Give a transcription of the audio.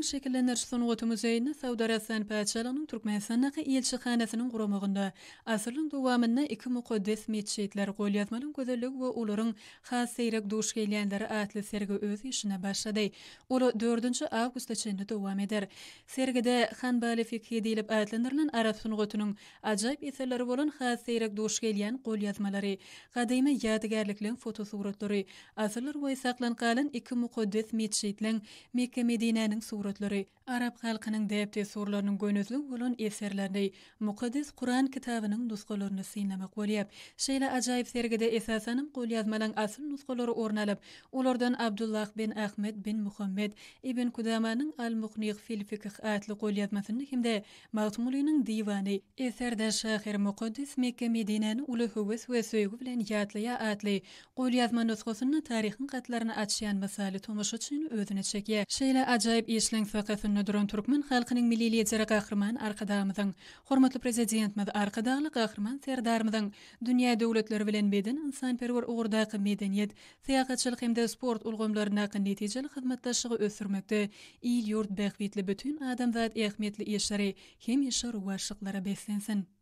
Aşgabadyň Şekillendiriş sungaty muzeýinde Saud Arabystany Patyşalygynyň Türkmenistandaky ilçihanasynyň guramagynda asyrlaryň dowamynda iki mukaddes metjitler, golýazmalaryň gözelligi we olaryň has seýrek duş gelýänleri atly sergi öz işine başlady. Ol dördünji awgusta çenli dowam eder. Sergide Hanbali fikhi diýlip atlandyrylan arap sungatynyň ajaýyp eserleri bolan has seýrek duş gelýän golýazmalary, gadymy ýadygärlikleň fotosuratlary, Asyrlar boýy saklanyp galan iki mukaddes metjitleň, Mekge-Medinäniň suratlary, arap halkynyň däp-dessurlarynyň gönezligi bolan eserlerini, mukaddes Kuran kitabynyň nusgalaryny synlamak bolýar. Şeýle ajaýyp sergide esasanam golýazmalaň asyl nusgalary orun alyp, olardan Abdullah bin Ahmed bin Muhammed ibn Kudamanyň Al-Muhnyh fil-fikh atly golýazmasyny hem-de Magtymgulynyň diwany, Eserde şahyr mukaddes Mekge-Medinäni uly höwes we söýgi bilen ýatlaýar atly golýazma nusgasynda taryhyň gatlaryny açýan mysaly tomaşaçyny özüne çekýär. Şeýle ajaýyp işleň sakasynda duran türkmen halkynyň Milli Lideri Gahryman Arkadagymyzyň, hormatly Prezidentimiz Arkadagly Gahryman Serdarymyzyň dünýä döwletleri bilen medeni-ynsanperwer ugurdaky medeniýet, syýahatçylyk hem-de sport ulgamlaryndaky netijeli hyzmatdaşlygy ösdürmekde il-ýurt bähbitli bütin adamzat ähmiýetli işleri hemişe rowaçlyklara beslensin!